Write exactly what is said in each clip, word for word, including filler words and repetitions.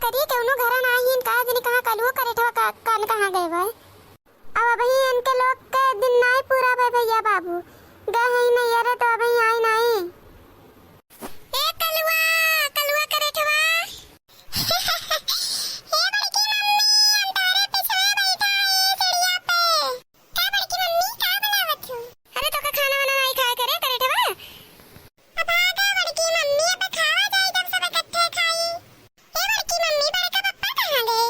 करी, केहू घरा नाहीं है, का जनी कहाँ कलुआ करेठवा का, कान कहाँ गए बा। अब अबहीं इनके लोग के दिन नाहीं पूरा बा भइया बाबू, गए हैं नैहरे तो अबहीं आई नाहीं। ए कलुआ, कलुआ करेठवा। ए बड़की मम्मी, हम तोहरे पिछवे बैठा है सीढ़िया पे। का बड़की मम्मी, का बनावत हो? अरे, तोका खाना वाना नाहीं खाए करे, करेठवा? अब आ गए बड़की मम्मी, अब खावा जाए, जब सब इकट्ठे खाई। ए बड़की मम्मी, बड़का पप्पा कहाँ गए?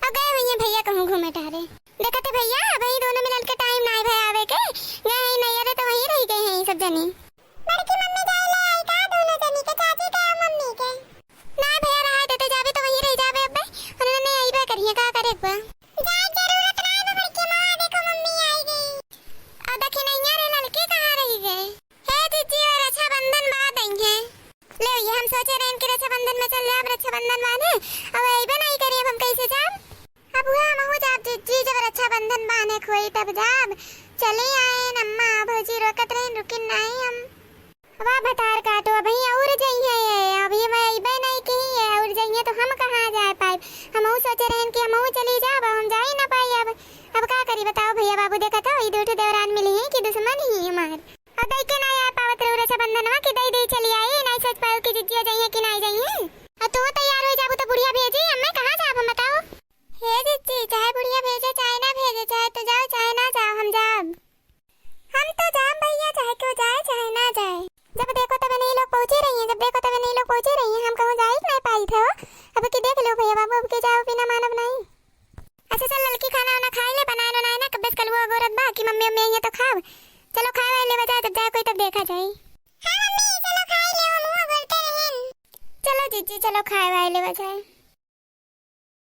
अब गए हुई हैं भइया कहूँ घूमे टहरे। देखत है भइया, अबहीं दोनों मिलल के टाइम नाहीं भए आवे के, गए हैं नैहरे तो वहीं रह गए हैं सब जनी। बड़की मम्मी जाए ले आई का दोनों जनी के, चाची के और मम्मी के? ना भइया, रहा देते जाबे तो वहीं रह जाबे अब्बे, उन्होंने अइबे करिए, का करे अब्बे? जाए जरूरत नाहीं बा बड़की माँ, देखो मम्मी आई गई। और देखी नैया रे ललकी कहाँ रह गए? हे जीजी, और रक्षाबंधन बाद आई है। ले ये हम सोचे रहेन कि रक्षाबंधन में चल जाब, रक्षाबंधन बाने, अब अइबे नाहीं करी, अब हम कैसे जाब? अब हुआ हमहू जाब जीजी, जब रक्षाबंधन बाने खोई तब जाब। चली आएन अम्मा, भौजी रोकत रहेन, रुकिन नाहीं हम। अब भतार काटो, अबहीं और जइहे ये, अबहीं मैं अइबे नाहीं की है, और जइहे तो हम कहाँ जाए पाइब? हमहू सोचे रहेन कि हमहू चली जाब, अब हम जाई ना पाई। अब, अब का करी बताओ भइया बाबू, देखत हो, ई दू ठो देवरान मिली हैं कि दुश्मन ही हमार। अब दई के नाहीं आ पावत रहू रक्षाबंधनवा कि दई दई चली आई, नाहीं सोच पाऊ कि जिज्जिया जइहे कि नाहीं जइहे। अब तू तैयार हो जाबू तो बुढ़िया भेजी, अब मैं कहाँ जाब हम बताओ? हे जिज्जी, चाहे बुढ़िया भेजे, चाहे ना भेजे, चाहे तू जाओ, चाहे ना जाओ, हम जाब। हम तो जाब भइया, चाहे क्यों जाए, चाहे ना जाए। जब देखो तबे नहीं लोग पहुँची रही हैं, जब देखो तबे नहीं लोग पहुँची रही हैं, हम कहूँ जाए ही नहीं पाई थे हो। अब की देख लो भइया बाबू, अब की जाओ बिना मानब नहीं। अच्छा चल ललकी, खाना वाना खाए ले, बनाए बनाए ना, कब्बे से कलुआ गोरत बा कि मम्मी मम्मी आई है तो खाब। चलो खाए वाए लेवा जाए, जब जाए कोई तब देखा जाए। हाँ मम्मी, चलो खाए ले, हम हुआ बोलते रहेन। चलो जीजी, चलो खाए वाए लेवा जाए।